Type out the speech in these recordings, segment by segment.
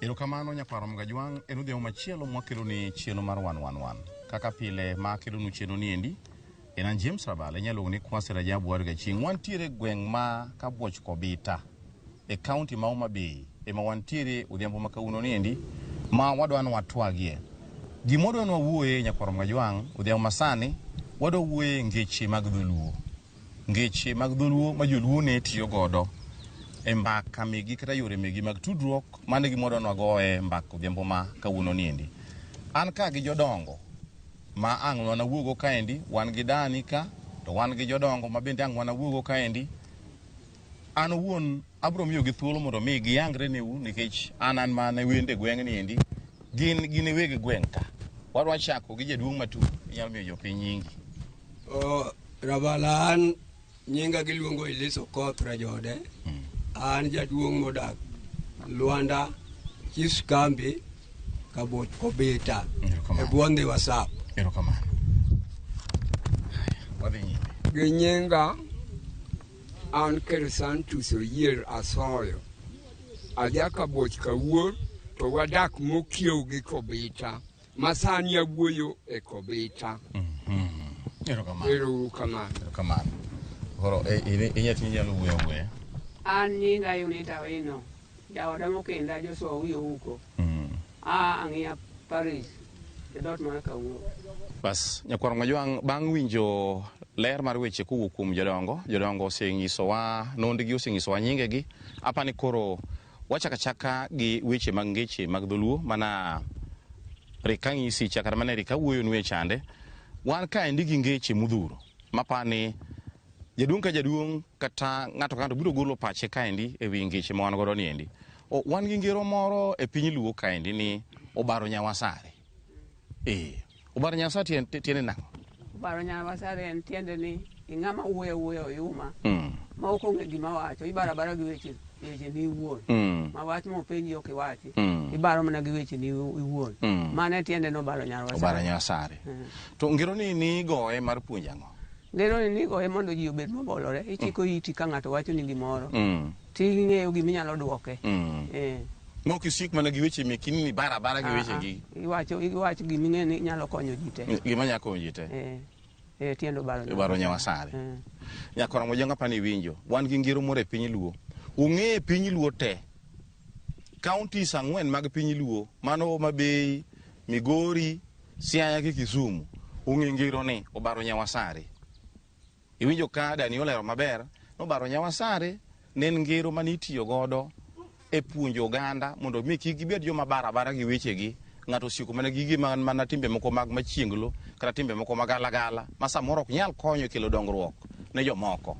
Erokamano nyakwar Mgajwang' en odhiambo machielo mwakeloni chenro mar 111. Kaka pile ma akelonu chenro ni endi en an James Rabala, inyalo luongo ni Kwasi Rajabu war Gachieng'. Wantiere e gweng' ma Kabuoch Kobita e kaunti ma Homa Bay ema wantiere odhiambo ma kawuono ni endi ma wadwa ni watwagie. Gima wadwa ni wawuoye nyakwar Mgajwang' odhiambo masani wadwa wuoye ngeche mag dholuo. Ngeche mag dholuo ma joluo ne tiyo godo e mbaka megi kata yore megi mag tudruok mano e gima wadwa ni wagoye mbaka odhiambo ma kawuono ni endi. An ka gi jodongo ma ang' wanawuogo kaendi, wan gi dani ka to wan gi jodongo ma bende ang' wanawuogo kaendi. An owuon abiro miyogi thuolo mondo mi giyangre neu nikech an an mana wende gweng' ni endi, gin gin e weg gweng' ka. Wadwa chako gi jaduong' Matu, inyalo miyo jopiny nyingi. O, Rabala an nyinga giluongo Elis Okoth Rajode. An jaduong' modak Lwanda, Chiefs Kambi, Kabuoch Kobita, Erokamano. e bwo Ndhiwa Sap. Erokamano. Haya, wadhi nyime. Gi nyinga an Chrysanthus Oyier Asoyo. Aja Kabuoch Kawuor to wadak mokiewo gi Kobita. Ma sani awuoyo e Kobita. Erokamano. Ero uru kamano. Erokamano. Koro e- in- inya inyalo wuoyo awuoya. An nyinga Yunita Wino, jaoda mokenda Joshua Owiyo Uko. A ang'iya Paris, e dhoot mar Kawuok. Bas, nyakwar Ng'ajwang' bang' winjo ler mar weche kowuok kuom jodongo, jodongo osenyisowa nondgi, osenyisowa nyingegi. Apa ni koro wachako achaka gi weche mag ngeche mag dholuo mana rik ang'isi cha kata mana rik awuoyonu e chande. Wan kaendi gi ngeche modhuro mapani jaduong' ka jaduong' kata ng'ato ka ng'ato biro golo pache kaendi e wi ngeche ma wan godo ni endi. O, wan gi ngero moro e piny luo kaendi ni obaro nyawasare. Eh, obaro nyawasare tiende tiende nang'o? Obaro nyawasare en tiende ni ing'ama wuoyo awuoya oyuma ma ok ong'e gima wacho, ibaro abara gi weche wecheni iwuon. Ma wach mopenji ok iwachi, ibaro mana gi wecheni iwuon. Mano e tiende ni obaro nyawasare. Obaro nyawasare. To ngero ni nigoye mar puonjo ang'o? Ngero ni nigoye mondo ji obed mobolore, ichiko iti ka ng'ato wachoni gimoro, ting'eyo gima inyalo duoke. Eh. Ma ok isik mana gi weche meki ni ibaro abara gi weche gi. Iwacho iwacho gima ing'e ni nyalo konyo ji te. Gima nyalo konyo ji te. Eh. Eh, tiend obaro nyawasare. Obaro nyawasare. Nyakwar Mojanga pani iwinjo. Wan gi ngero moro e piny Luo. Ung'e e piny Luo te. Counties ang'wen mag piny Luo, mano Homa Bay, Migori, Siaya gi Kisumu, ong'e ngero ni obaro nyawasare. Iwinjo ka Dani olero maber, nobaro nyawasare ne en ngero mane itiyo godo e puonjo oganda mondo mi kik gibed joma bara abara gi wechegi. Ng'ato osieko mana gi gima mana timbe moko mag machienglo kata timbe moko magalagala ma samoro ok nyal konyo e kelo dongruok ne jomoko.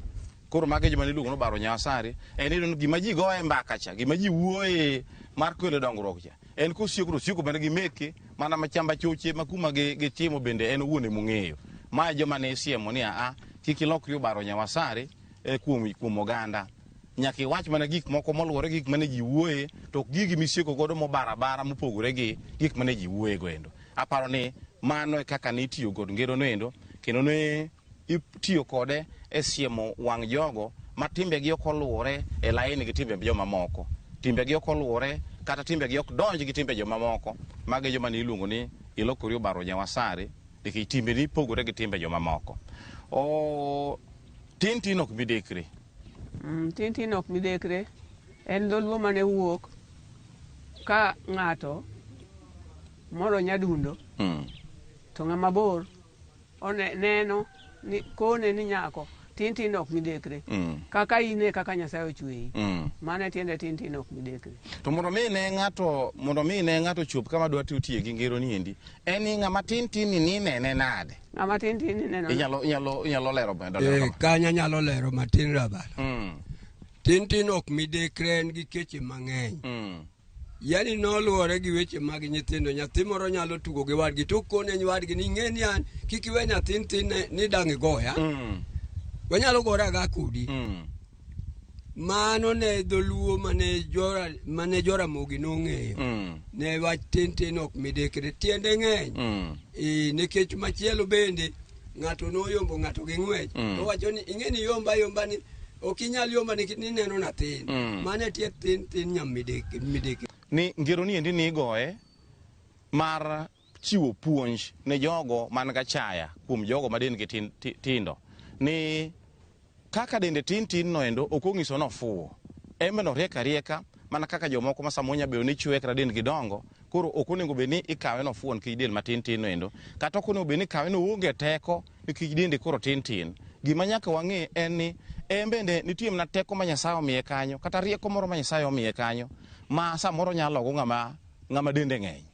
Koro mago e joma niluongo ni obaro nyawasare. En iyudo ni gima ji goye mbaka cha, gima ji wuoye mar kelo dongruok cha, en kosieko to osieko mana gi meke mana machamba choche ma kuma gitimo bende en owuon ema ong'eyo. Ma e joma ne isiemo ni aa, kik ilokri obaro nyawasare e kuom, kuom oganda. Nyaka iwach mana gik moko moluwore gi gik mane ji wuoye to ok gigi misieko godo mobaro abara mopogore gi gik mane ji wuoye go endo. Aparo ni mano e kaka ne itiyo kod ngero no endo kendo ne itiyo kode e siemo wang' jogo ma timbegi ok oluwore e laini gi timbe jomamoko. Timbegi ok oluwore kata timbegi ok donj gi timbe jomamoko. Mago e joma ne iluongo ni ilokori obaro nyawasare nikech timbeni pogore gi timbe jomamoko. O, tin tin ok midekre. Tin tin ok midekre en dholuo mane wuok ka ng'ato moro nyadundo to ng'ama bor one neno ni kone ni nyako tin tin ok midekre kaka in e kaka Nyasaye ochweyi mano e tiende tin tin ok midekre. To mondo mi ne ng'ato mondo mi ne ng'ato chop kama dwa tiyo gi ngero ni endi en ni ng'ama tin tin ni ninene nade? Ng'ama tin tin ni neno Inyalo inyalo inyalo lero bende lero Eh, kama. kanyo anyalo lero matin Rabala. Tin tin ok midekre en gi keche mang'eny. Yani noluwore gi weche mag nyithindo. Nyathi moro nyalo tugo gi wadgi to okone wadgi ni ing'e ni an kik iwe nyathi tin ni dang' igoya. Wanyalo gore aga kodi. Mano ne dholuo mane jora mane Joramogi nong'eyo. Ne wach tin tin ok midekre tiende ng'eny. E, nikech machielo bende ng'ato noyombo ng'ato gi ng'wech to wacho ni ing'e ni yomba yomba ni ok inyal yomba nikech nineno nathin. Mano e tie tin tin nyamidek midek. Ni ngero ni endi nigoye mar chiwo puonj ne jogo man gachaya kuom jogo ma dendgi tindo. Ni kaka dende tin tin noendo ok onyiso ni ofuwo. En bende oriek arieka mana kaka jomoko ma samoro nyalo bedo ni chwe kata dendgi dongo. Koro ok onego bed ni ikawe ni ofuwo nikech del matin tin noendo. Kata ok onego bed ni ikawe ni oonge teko nikech dende koro tin tin. Gima nyaka wang'e en ni en bende nitie mana teko ma Nyasaye omiye kanyo kata rieko moro ma Nyasaye omiye kanyo ma samoro nyalo logo ng'ama dende ng'eny.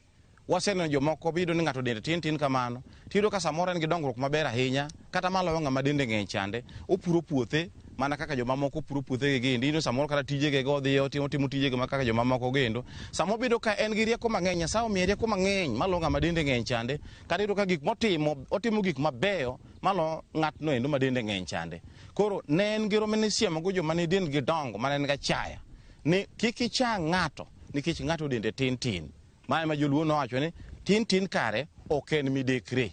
Waseneno jomoko biyudo ni ng'ato dende tin tin kamano, tiyudo ka samoro en gi dongruok maber ahinya kata maloyo ng'ama dende ng'eny chande, opuro puothe mana kaka jomamoko puro puothegi giendi. Iyudo samoro kata tijege go odhi otimo tijege ma kaka jomamoko gendo. Samoro bedo ka en gi rieko mang'eny, Nyasaye omiye rieko mang'eny maloyo ng'ama dende ng'eny chande, kata iyudo ka gik motimo, otimo gik mabeyo maloyo ng'atno endo ma dende ng'eny chande. Koro ne en ngero mane isiemogo joma ne dendgi dongo mane en gachaya ni kik icha ng'ato nikech ng'ato dende tin tin. Ma ema joluo nowacho ni tin tin kare ok en midekre.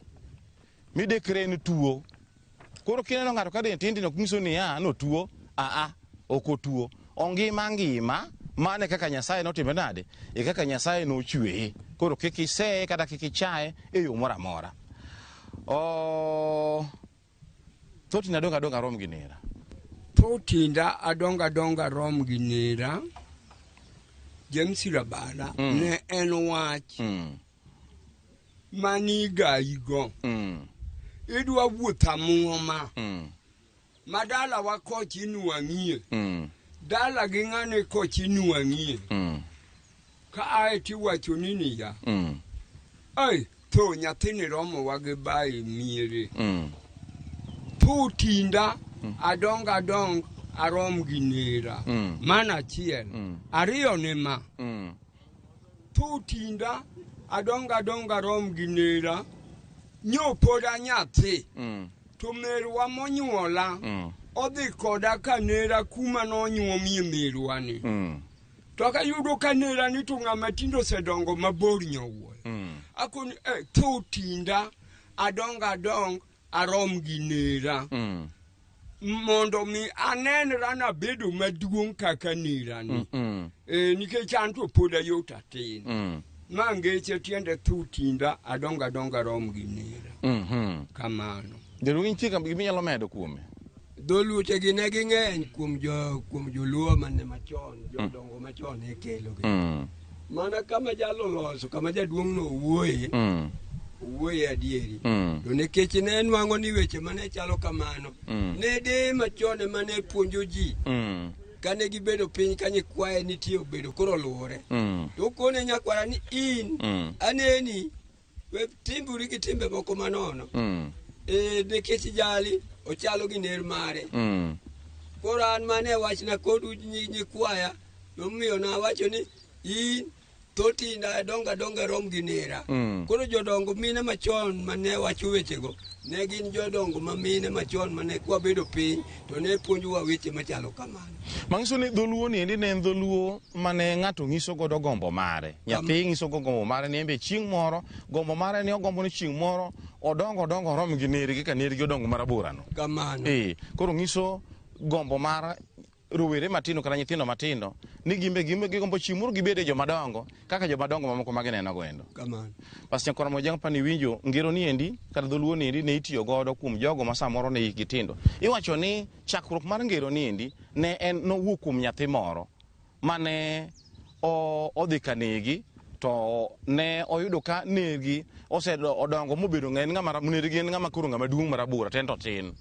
Midekre en tuo. Koro kineno ng'ato ka dende tin tin ok nyiso ni a notuo, a ok otuo. Ongima ngima, mane kaka Nyasaye notime nade? E kaka Nyasaye nochweye. Koro kik iseye kata kik ichaye e yo moro amora. Thothne adong' adonga rom gi nera. Thotinda adong' adonga rom gi nera. James Rabala ne en wach manigayigo. Idwa wuotho amuma ma dalawa koch inwang'ie. Dala gi ng'ane koch inwang'ie. Ka ae tiwacho ni niya. Ai, tho nyathini romowa gi bayi miere. Tho tinda adong adong arom gi nera. Mano achiel. Ariyo ni ma. Tho tinda adong adong arom gi nera. Nyo pod anyathi. To merwa monyuola odhi koda ka nera kuma nonyuomie merwa ni. To kayudo ka nera ni to ng'ama tindo osedongo mabor nyowuoyo. Akoni tho tinda adong adong arom gi nera. Mondo mi anenra nabedo maduong' kaka nera ni. Nikech an to pod ayot atin. Ma ngeche tiende tho tinda adong adong arom gi nera. Kamano. Jaduong' nitie gima inyalo medo kuome? Dholuoche gi ne ging'eny kuom joluo mane machon, jodongo machon ne kelogi. Mana kama jalo loso, kama jaduong' no owuoye, owuoye adieri. To nikech ne nwang'o ni weche mane chalo kamano, ne deye machon ema ne puonjo ji. Kane gibedo piny ka nyikwaye nitie obedo koro oluwore. To okone nyakwara ni in, aneni, we timburi gi timbe moko manono. Nikech jali ochalo gi ner mare. Koro an mane wachna kodu nyikwaya, nomiyo nawacho ni in thotinda adonga adonga rom gi nera. Koro jodongo mine machon mane wacho wechego ne gin jodongo ma mine machon mane kwabedo piny to ne puonjowa weche machalo kamano. Manyiso ni dholuo ni endi ne en dholuo mane ng'ato nyiso godo gombo mare. Nyathi nyiso go gombo mare ni embe chieng' moro, gombo mare ni ogombo ni chieng' moro odongo odongo orom gi nergi ka nergi odongo maraborano. Kamano. Koro nyiso gombo mar rowere matindo kata nyithindo matindo ni gimbe gigombo chieng' moro gibede joma dongo kaka joma dongo mamoko ma gineno go endo. Kamano. Bas nyakwara Mojang pani winjo ngero ni endi kata dholuo ni endi ne itiyo godo kuom jogo ma samoro ne hikgi tindo. Iwacho ni chakruok mar ngero ni endi ne en nowuok kuom nyathi moro mane odhi ka negi to ne oyudo ka nergi osedongo mobedo ng'ama nergi en ng'ama koro ng'ama duong' marabora to en to tin.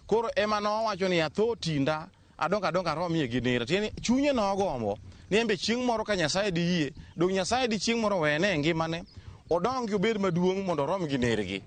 Koro ema nowacho ni atho tinda adongo adongo aromie gi nera. Tiende chunye nogombo ni embe chieng' moro ka Nyasaye diyie, dong Nyasaye di chieng' moro wene e ngimane, odongi obed maduong' mondo orom gi nergi.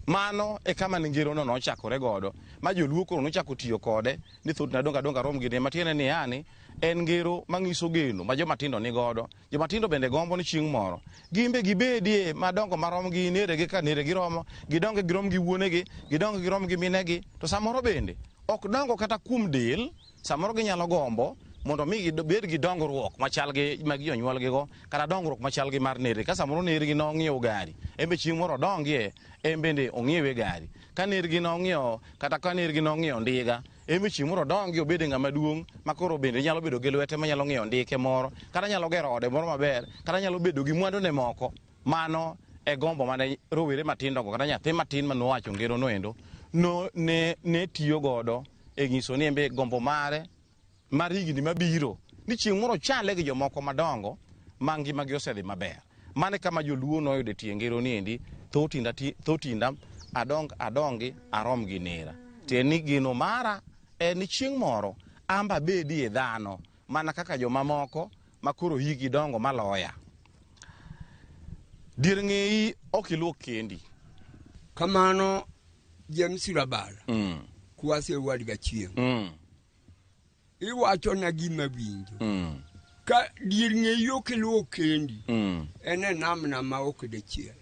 Mano e kama ngerono nochakore godo, ma joluo koro nochako tiyo kode ni thothne adongo adongo arom gi nera. Matiende ni yani en ngero manyiso geno ma joma tindo ni godo. Joma tindo bende gombo ni chieng' moro gimbe gibedie madongo marom gi neregi ka neregi romo, gidonge girom gi wuonegi, gidonge girom gi minegi. To samoro bende ok dongo kata kuom del, samoro ginyalo gombo mondo mi gibed gi dongruok machal gi mag jonyuolgigo, kata dongruok machal gi mar nergi. Ka samoro nergi nong'iewo gari, en be chieng' moro odongie, en bende ong'iewe gari. Ka nergi nong'iewo, kata ka nergi nong'iewo ndiga, Emi chieng' moro odongi obed ng'ama duong' ma koro bende nyalo bedo gi lwete manyalo ng'iyo ndike moro, kata nyalo gero ode moro maber, kata nyalo bedo gi mwandune moko. Mano e gombo mane rowere matindo go kata nyathi matin manowacho ngero noendo no ne tiyo godo e nyiso ni embe gombo mare mar higni mabiro ni chieng' moro ochale gi jomoko madongo ma ngimagi osedhi maber. Mano e kama joluo noyudo tie ngero ni endi thotinda adong adongi arom gi nera. Tiende ni geno mara en ni chieng' moro amba abedie dhano mana kaka jomamoko ma koro higi dongo maloya. Dier ng'eyi ok iluok kendi. Kamano James Rabala. Kwase wad gachieng'. Iwachona gima winjo. Ka dier ng'eyi ok iluok kendi. En e namna ma ok dichiel.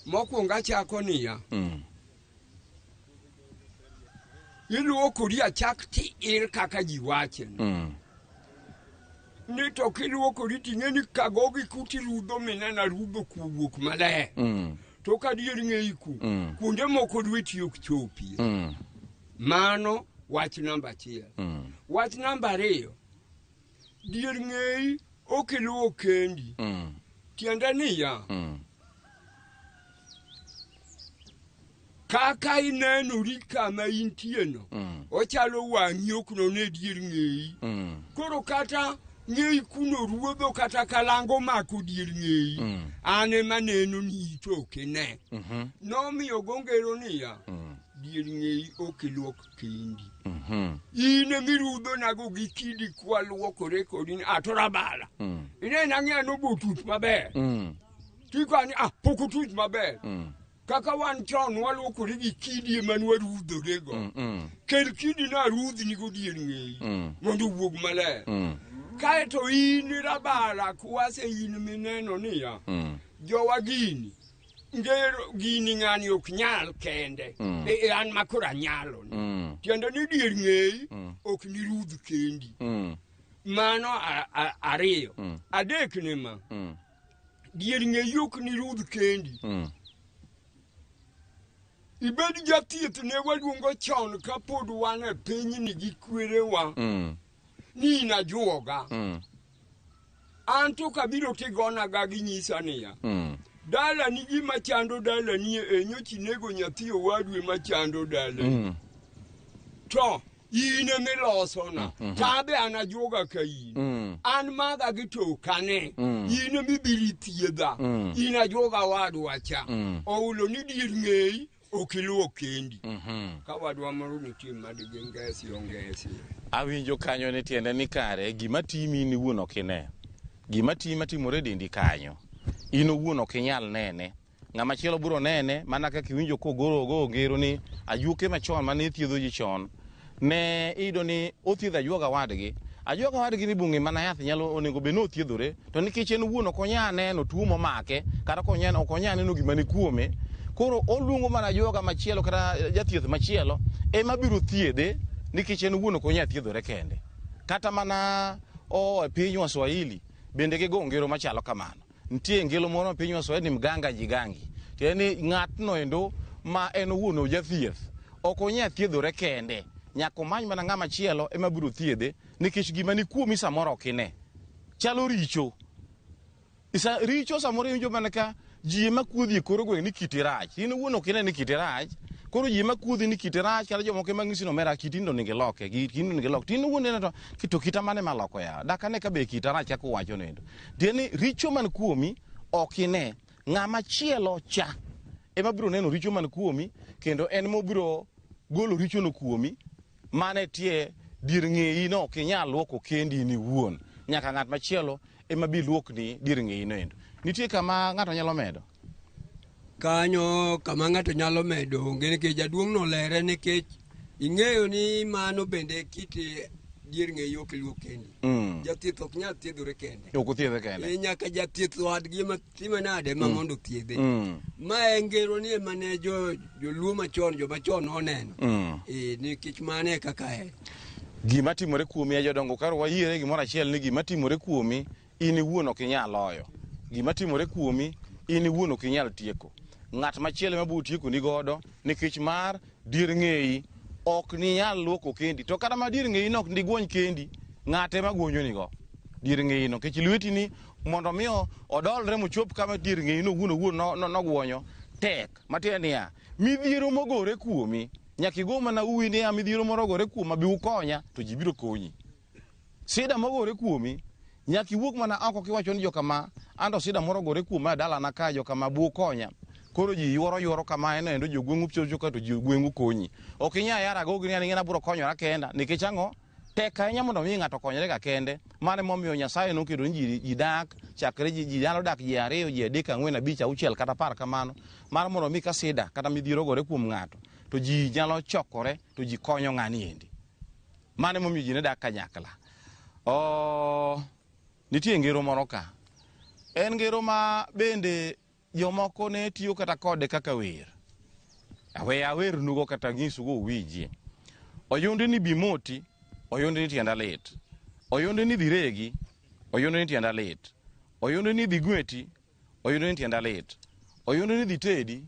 Mokwongo achako niya. Iluokori achak tiir kaka ji wache. Ni to kiluokori ting'e ni kagogi kuti rudho minena rudho kuwuok maler. To ka dier ng'eyi ku, kuonde moko lweti ok chopie. Mano wach namba 1. Wach namba 2, dier ng'eyi ok iluok kendi. Tiende niya, kaka inenori kama intie no, ochalo wang'i ok none dier ng'eyi. Koro kata ng'eyi kuno ruodho kata kalango mako dier ng'eyi, an ema neno ni to ok ine. Nomiyo gongero niya, dier ng'eyi ok iluok kendi. In emirudho nago gi kidi kwa luokore kodi ni to Rabala. Ineno ang'eya nobo tuch maber. Tikani pok otuch maber. Kaka wan chon waluokore gi kidi ema nwarudhorego. Kel kidi no arudhni go dier ng'eyi mondo owuog maler. Kaeto in Rabala kwase in mineno niya, jowa gini ngero gini ng'ani ok nyal kende. E an makoro anyalo. Tiende ni dier ng'eyi ok nirudh kendi. Mano ariyo. Adek ne ma. Dier ng'eyi ok nirudh kendi. Ibed jathieth ne waluongo chon kapod wan e pinyni gi kwerewa. Ni in ajuoga. An to kabiro tigonaga ginyisa niya. Dalani gima chando dalani e nyocha inego nyathi owadu ema chando dalani. To in emilosona. To abe an ajuoga ka in. An maga gi to ok ane. In emibiro ithiedha. In ajuoga wadwa cha. Oulo ni dier ng'eyi ok iluok kendi. Ka wadwa moro nitie madigi ngesi ongesi. Awinjo kanyo ni tiende ni kare gima timi in iwuon ok ine. Gima timi timore e dendi kanyo. In owuon ok inyal nene. Ng'ama chielo biro nene mana kaka iwinjo kogoro go ngero ni ajuoke machon mane thiedho ji chon ne iyudo ni othiedho ajuoga wadgi. Ajuoga wadgi ni bung'e mana yath nyalo onego bed ni othiedhore to nikech en owuon ok onyal neno tuo momake kata ok onyal neno gima ni kuome. Koro oluongo mana ajuoga machielo kata jathieth machielo ema biro thiedhe nikech en owuon ok onyal thiedhore kende. Kata mana e piny Waswahili bende gigo ngero machalo kamano. Nitie ngelo moro e piny Waswahili ni mganga jigangi. Tiende ni ng'atno endo ma en owuon ojathieth ok onyal thiedhore kende. Nyaka omany mana ng'ama chielo ema biro thiedhe nikech gima ni kuomi samoro ok ine. Chalo richo. Richo samoro iwinjo mana ka ji ema kuodhi e kor gweng' ni kiti rach. In owuon ok ine ni kiti rach. Koro ji ema kuodhi ni kiti rach kata jomoko ema ng'isi ni omera kiti ni to onego iloke, kiti ni onego iloke. To in owuon ineno to kita mane maloko yawa. Dak ane ka be kita rach kaka uwacho no endo. Tiende ni richo man kuomi ok ine. Ng'ama chielo cha ema biro neno richo man kuomi kendo en mobiro golo richono kuomi. Mane tie dier ng'eyi no ok inyal luoko kendi in iwuon. Nyaka ng'at machielo ema bi luokni dier ng'eyi no endo. Nitie kama ng'ato nyalo medo? Kanyo kama ng'ato nyalo medo onge nikech jaduong' nolere nikech ing'eyo ni mano bende kit dier ng'eyi ok iluok kendi. Jathieth ok nyal thiedhore kende. Ok othiedhe kende. Nyaka jathieth wadgi ema time nade ema mondo othiedhe. Ma e ngero ni ema ne joluo machon joma chon noneno. Nikech mano e kaka en. Gima timore kuomi jodongo kar wayiere gimoro achiel ni gima timore kuomi in iwuon ok inyal loyo. Gima timore kuomi in iwuon ok inyal tieko. Ng'at machielo ema biro tieko ni godo nikech mar dier ng'eyi Ok ninyal luoko kendi. To kata ma dier ng'eyi no ok ndigwony kendi, ng'ate ema gwonyonigo dier ng'eyi no. Nikech lweti ni mondo mi odolre mochop kama dier ng'eyi no owuon owuon nogwonyo, tek. Matiende niya, midhiero mogore kuomi, nyaka igo mana uwi niya midhiero moro ogore kuoma, bi ukonya, to ji biro konyi. Sida mogore kuomi, nyaka iwuog mana oko kiwacho ni jokama, anto sida moro ogore kuoma e dalana ka, jokama bi ukonya. Koro ji yuoro yuoro kama en endo jogweng'u chocho ka to jogweng'u konyi. Ok inyal yaro agogi ni an ing'e ni abiro konyora kenda, nikech ang'o? Tek ahinya mondo mi ng'ato okonyre ga kende. Mano emomiyo Nyasaye noketo ni ji dak, chakre ji nyalo dak ji 2, ji 3, 4, 5, 6 kata 10 kamano. Mar mondo mi ka sida kata midhiero ogore kuom ng'ato, to ji nyalo chokore to ji konyo ng'ani endi. Mano emomiyo ji ne dak kanyakla. Nitie ngero moro ka. En ngero ma bende jomoko ne tiyo kata kode kaka wer. Awe awernugo kata nyisugo uwinjie. Oyundi ni bimoti, oyundi ni tienda lit. Oyundi ni dhi regi, oyundi ni tienda lit. Oyundi ni dhi gweti, oyundi ni tienda lit. Oyundi ni dhi tedi,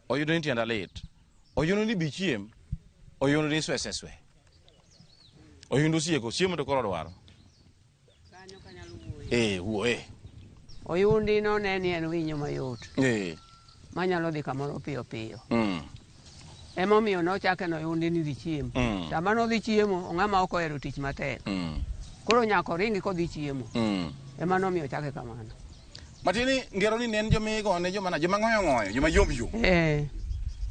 oyundi ni tienda lit. Oyundi ni bi chiem, oyundi ni swe swe. Oyundi osieko, chiemo to koro dwaro. Wuo, Oyundi no ne ni en winyo mayot. Manyalo dhi kamoro piyo piyo. Emomiyo nochake no oyundi ni dhi chiemo. Sama nodhi chiemo, ong'ama ok ohero tich matek. Koro nyaka oringi kodhi chiemo. Ema nomiyo ochake kamano. Matiende ngero ni ne en joma igone, joma ng'oyo ng'oyo, joma yom yom.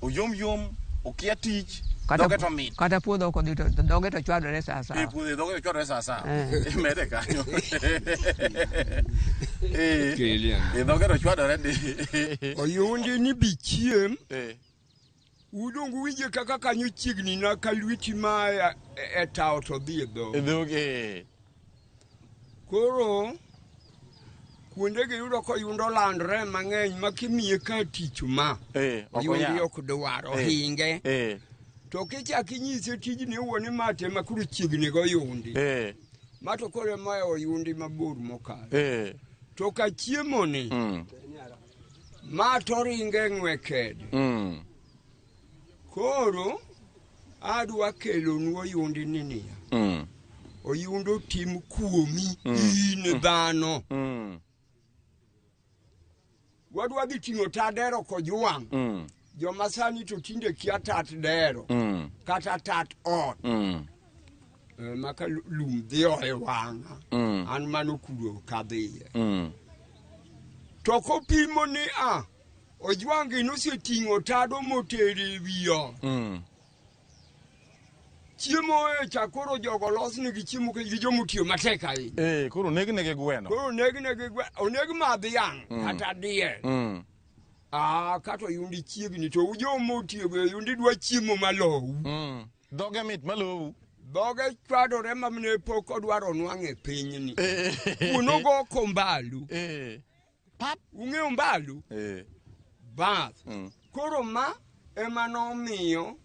Oyom yom, okia tich, dhoge to mit. Kata puodho ok odhi to dhoge to chwadore sa sa. Puodho dhoge to chwadore sa sa. Imede kanyo. Dhoge to chwadore di. Oyundi ni bi chiem. Udong winje kaka kanyo chiegni na ka lweti ma e tawo to dhi e dhoge. E dhoge. Koro kuonde gi yudo koyundo landre mang'eny ma kimiye ka tich ma. Oyundi ok dwar, ohinge. To kichak inyise tijni owuon ma te ma koro chiegni go oyundi. Ma to koro ema oyundi mabor mokalo. To ka chiemo ni, ma to ringe ng'we kede. Koro adwa kelonu oyundi ni niya. Oyundo tim kuomi in dhano. Wadwa dhi ting'o tadero kojwang'. Joma sani to tinde kia tat dero. Kata tat ot. Maka lum dhi oe wang'a. An mano kuro kadhiye. To kopimo ni a ojwang' noseting'o tado motere e wi ot. Chiemo e cha koro jogo losnegi chiemo gi jomotiyo matek ahinya. Koro oneg negi gweno. Koro oneg negi gweno, oneg ma dhiang' kata diel. Kata oyundi chiegni to jomotiyo go oyundi dwa chiemo malowu. Dhoge mit malowu. Dhoge chwadore ma ne pok odwaro nwang'o e pinyni. Kuno go kombalu. Pap. Ung'eyo mbalu? Bath. Koro ma ema nomiyo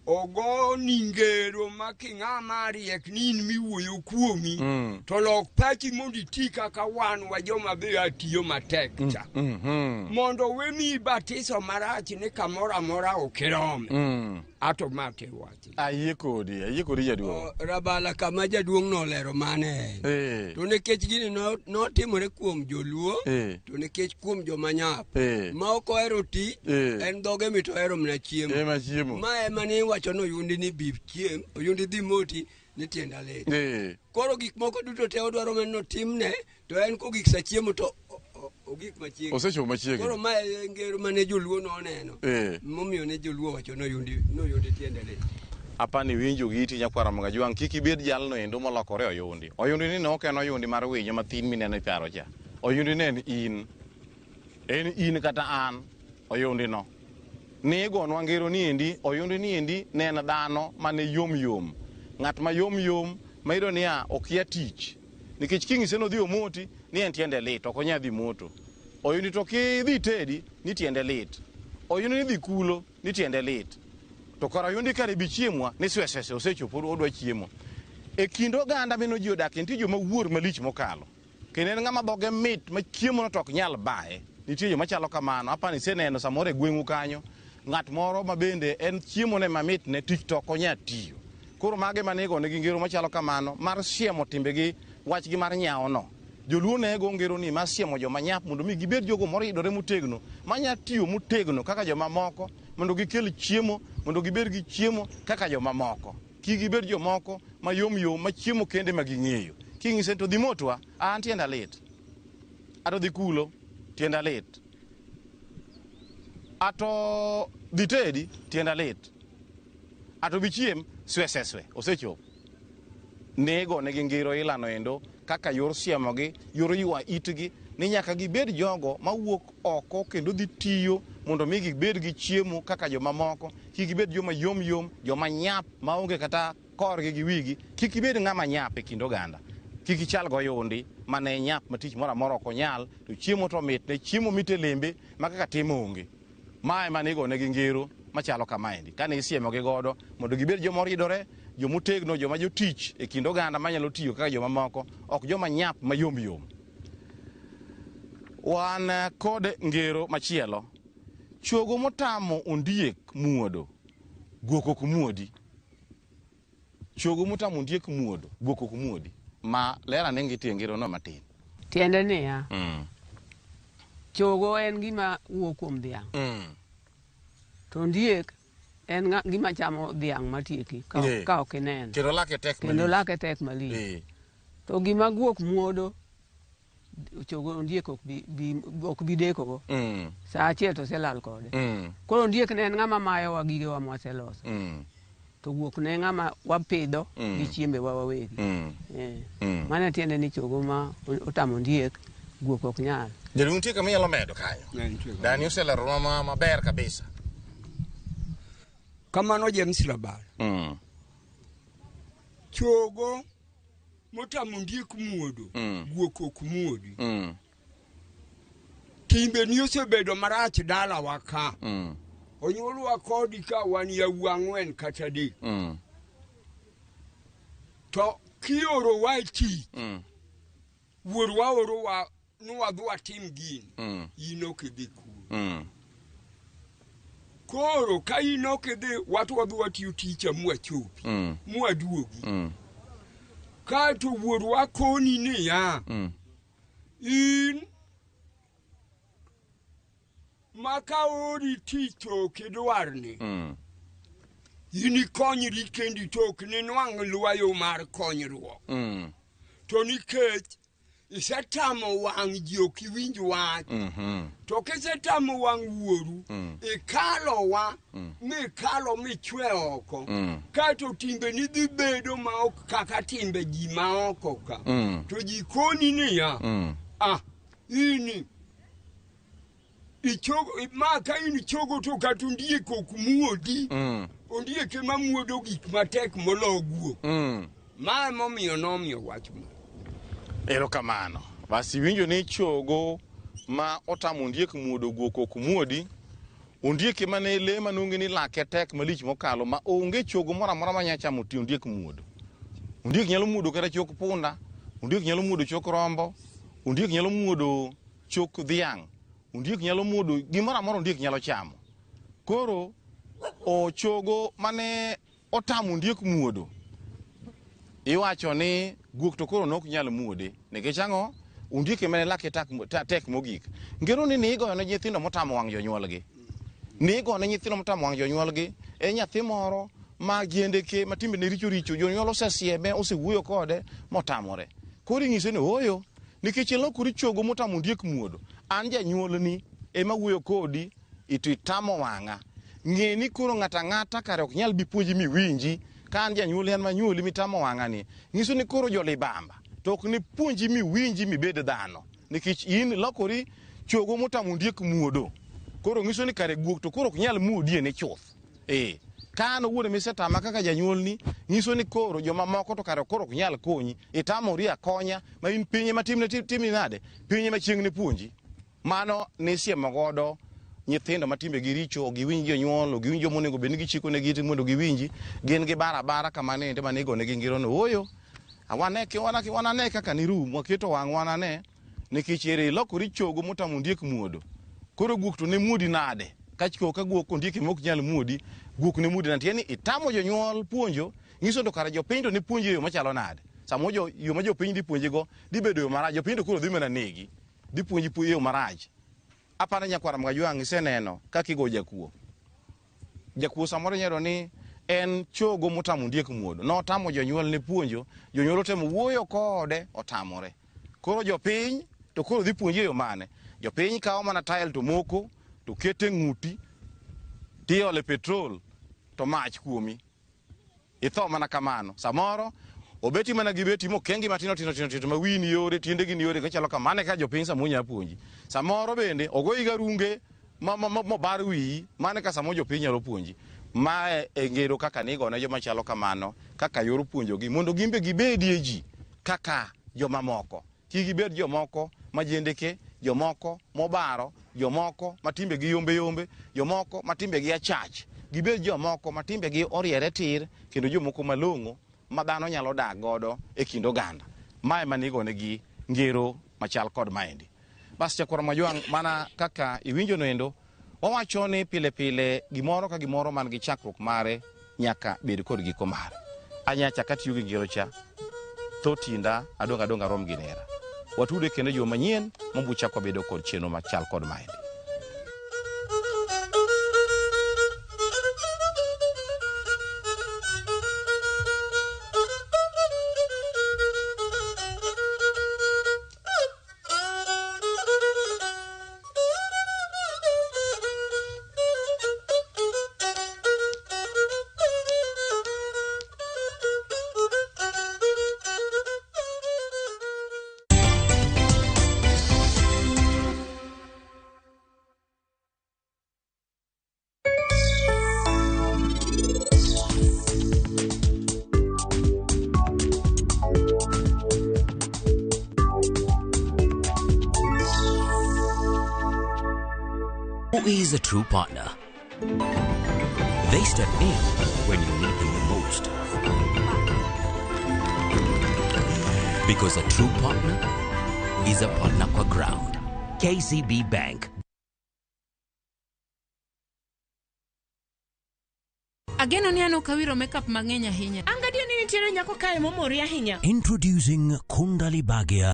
ogo ningero ma king'ama riek ni in miwuoyo kuomi, to lok pachi mondo iti kaka wan wa joma be atiyo matek cha. Mondo we miyi batiso marach ni kamoro amora ok irome. Ato ma te wach. Ayie kodi jaduong'. Rabala kama jaduong' nolero mane en. To nikech gini notimore kuom joluo, to nikech kuom joma nyap. Ma ok ohero tich, en dhoge mit ohero mana chiemo. Ma ema ni iwacho ni oyundi ni bi chiem, oyundi dhi moti ni tienda lit. Koro gik moko duto te odwaro mana notimne, to en kogik sa chiemo to ogik machiegni. Osechopo machiegni. Koro ma e ngero mane joluo noneno. Momiyo ne joluo wacho ni oyundi tiende lit. Apani winjo gi iti nyakwara Magajwang', kik ibed jalno endo molokore oyundi. Oyundi ni ne ok en oyundi mar winyo mathin mineno e paro cha. Oyundi ne en in. En in kata an oyundi no. Ni igonwa ngero ni endi, oyundi ni endi ne en dhano mane yom yom. Ng'at ma yom yom ma iyudo niya okia tich. Nikech king'ise nodhi omoti ni en tiende lit, ok onyal dhi moto. Oyundi to kidhi tedi ni tiende lit. Oyundi ni dhi kulo ni tiende lit. To kara oyundi kare bi chiemwa ni swe swe swe osechopo odwa chiemo. E kind oganda meno ji odak nitie joma wuor malich mokalo. Kendo en ng'ama dhoge mit ma chiemo no to ok nyal baye. Nitie joma chalo kamano, apani iseneno samoro e gweng'u kanyo. ng'at moro ma bende en chiemo ne mamit ne tich to ok onyal tiyo. Koro mage mane igone gi ngero machalo kamano mar siemo timbegi wachgi mar nyawono. Joluo ne go ngero ni mar siemo joma nyap mondo mi gibed jogo moridore motegno, manya tiyo motegno kaka joma moko, mondo gikel chiemo, mondo gibed gi chiemo kaka joma moko. Kik gibed jomoko mayom yom ma chiemo kende ma ging'eyo. King'ise to dhi motwa, an tienda lit. Ato dhi kulo, tienda lit. Ato dhi tedi, tienda lit. Ato bi chiem, swe swe swe, osechopo. Nego negi ngero ilano endo kaka yor siemogi, yor ywa itgi, ni nyaka gibed jogo mawuok oko kendo dhi tiyo mondo mi gibed gi chiemo kaka jomamoko, kik gibed joma yom yom, joma nyap maonge kata korgi gi wigi, kik ibed ng'ama nyap e kind oganda. Kik ichal goyundi mane nyap ma tich moro amora ok onyal, to chiemo to mitne, chiemo mit e lembe ma kaka tim onge. Mae mane igonegi ngero machalo kamaendi. Kane isiemogi godo mondo gibed joma oridore, jomotegno, joma jotich e kind oganda manyalo tiyo kaka joma moko, ok joma nyap mayom yom. Wan kod ngero machielo. Chogo motamo ondiek muodo, guok ok muodi. Chogo motamo ondiek muodo, guok ok muodi. Ma ler ane ngitie ngero no matin. Tiende niya, chogo en gima wuok kuom dhiang'. To ondiek en gima chamo dhiang' matieki ka ok ineno. Kendo lake tek malich. Kendo lake tek malich. To gima guok muodo, chogo ondiek ok bi dekogo. Sa achiel to oselal kode. Koro ondiek ne en ng'ama mayowa gigewa mwaseloso. To guok ne ng'ama wapidho gi chiembewa wawegi. Mano tiende ni chogo ma otamo ondiek, guok ok nyal. Jaduong' nitie kama inyalo medo kanyo? Dani oseleronwa maber kabisa. Kamano James Rabal. Chogo motamo ondiek muodo, guok ok muodi. Timbe ni osebedo marach dalawa ka. Onyuolwa kodi ka wan yawuoyi ang'wen kata adek. To kiorowa e tich, wuorwa orowa ni wadhi watim gini, in ok idhi kuro. Koro ka in ok idhi, wato wadhi watiyo ticha mwachopi, mwaduogi. Kaeto wuorwa koni niya, in ma ka ori tich to ok idwarni, in ikonyri kendi to ok ninwang' lwayo mar konyruok. To nikech isetamo wang' ji ok iwinj wach, to kisetamo wang' wuoru, ikalowa mikalo michwe oko, kaeto timbeni dhi bedo ma ok kaka timbe ji ma oko ka. To ji koni niya, ah, ini ichogo, ma ka in chogo to kata ondiek ok muodi. Ondiek ema muodo gik matek molo guok. Ma emomiyo nomiyo wach ma. Erokamano. Basi iwinjo ni chogo ma otamo ondiek muodo guok ok muodi. Ondiek ema ne lee manonge ni lake tek malich mokalo ma onge chogo moro amora manya chamo ti ondiek muodo. Ondiek nyalo muodo kata chok punda, ondiek nyalo muodo chok rombo, ondiek nyalo muodo chok dhiang', ondiek nyalo muodo gimoro amora ondiek nyalo chamo. Koro ochogo mane otamo ondiek muodo, iwacho ni guok to koro nok nyal muode. Nikech ang'o? Ondiek ema ne lake tek mogik. Ngero ni nigoyo ne nyithindo motamo wang' jonyuolgi. Nigo ne nyithindo motamo wang' jonyuolgi, en nyathi moro ma jiendeke, ma timbene richo richo, jonyuol osesieme, osewuoyo kode, motamore. Koro inyise ni ooyo, nikech ilokori chogo motamo ondiek muodo. An janyuolni ema wuoyo kodi, to itamo wang'a. Ng'e ni koro ng'ato ang'ata kare ok nyal bi puonji miwinji, ka an janyuolni an manyuoli mitamo wang'a ni. Nyiso ni koro jolibamba to ok ni puonji miwinji mibed dhano. Nikech in lokori chogo motamo ondiek muodo. Koro nyiso ni kare guok to koro ok nyal muodie ni chuth. Ka an owuon misetama kaka janyuolni, nyiso ni koro jomamoko to kare koro ok nyal konyi. Itamori akonya ma in piny ema timne timni nade? Piny ema chieng' ne puonji. Mano nisiemo godo nyithindo ma timbegi richo, ok giwinj jonyuol, ok giwinj joma onego bed ni gichiko negi itgi mondo giwinji. Gin gi barabara kama nende mane igonegi ngerono. Ooyo, wanane kaka nirum, waketo wang' wanane, nikech ere ilokori chogo motamo ondiek muodo. Koro guok to ne muodi nade? Ka ka guok ondiek ema ok nyal muodi, guok ne muodi nade? Tiende ni itamo jonyuol puonjo, nyiso to kara jopiny to ne puonjo e yo machalo nade? Samoro jo, yo ma jopiny dhi puonjigo dhi bedo yo marach, jopiny to koro dhi mana negi. Dhi puonji e yo marach. Aparo nyakwar Mgajwang' iseneno kaka igo jakuo. Jakuo samoro inyalo yudo ni en chogo motamo ondiek muodo. Notamo jonyuolne puonjo, jonyuol otemo wuoyo kode, otamore. Koro jopiny to koro dhi puonji e yo mane? Jopiny kawo mana tael to moko, to keto e ng'uti, tiole petrol, to mach kuomi. Itho mana kamano. Samoro obeti mana gi beti mokengi matindo tindo tindo tindo ma wiyi ni yore, tiendegi ni yore, gachalo kamano eka jopiny samoro nyalo puonji. Samoro bende ogoyi garunge mobar wiyi, mano eka samoro jopiny nyalo puonji. Mae e ngero kaka nigone joma chalo kamano kaka yor puonjogi mondo gin be gibedie ji kaka jomamoko. Kik gibed jomoko ma jendeke, jomoko mobaro, jomoko ma timbegi yombe yombe, jomoko ma timbegi achach. Gibed jomoko ma timbegi oriere tir kendo jomoko malong'o ma dhano nyalo dak godo e kind oganda. Mae ema nigonegi ngero machal kod maendi. Bas Chakwar Majwang' mana kaka iwinjo noendo, wawacho ni pile pile gimoro ka gimoro man gi chakruok mare nyaka bed kod giko mare. Anyacha katiyo gi ngero cha, tho tinda adong' adong' arom gi nera. Watude kendo juma manyien mabuchako wabedo kod chenro machal kod maendi. Who is a true partner? They step in when you need them the most. Because a true partner is a partner kwa ground. KCB Bank. Ageno ni an ok awiro makeup mang'eny ahinya. An gadier ni nitiere nyako kae momori ahinya. Introducing Kundali Bhagya.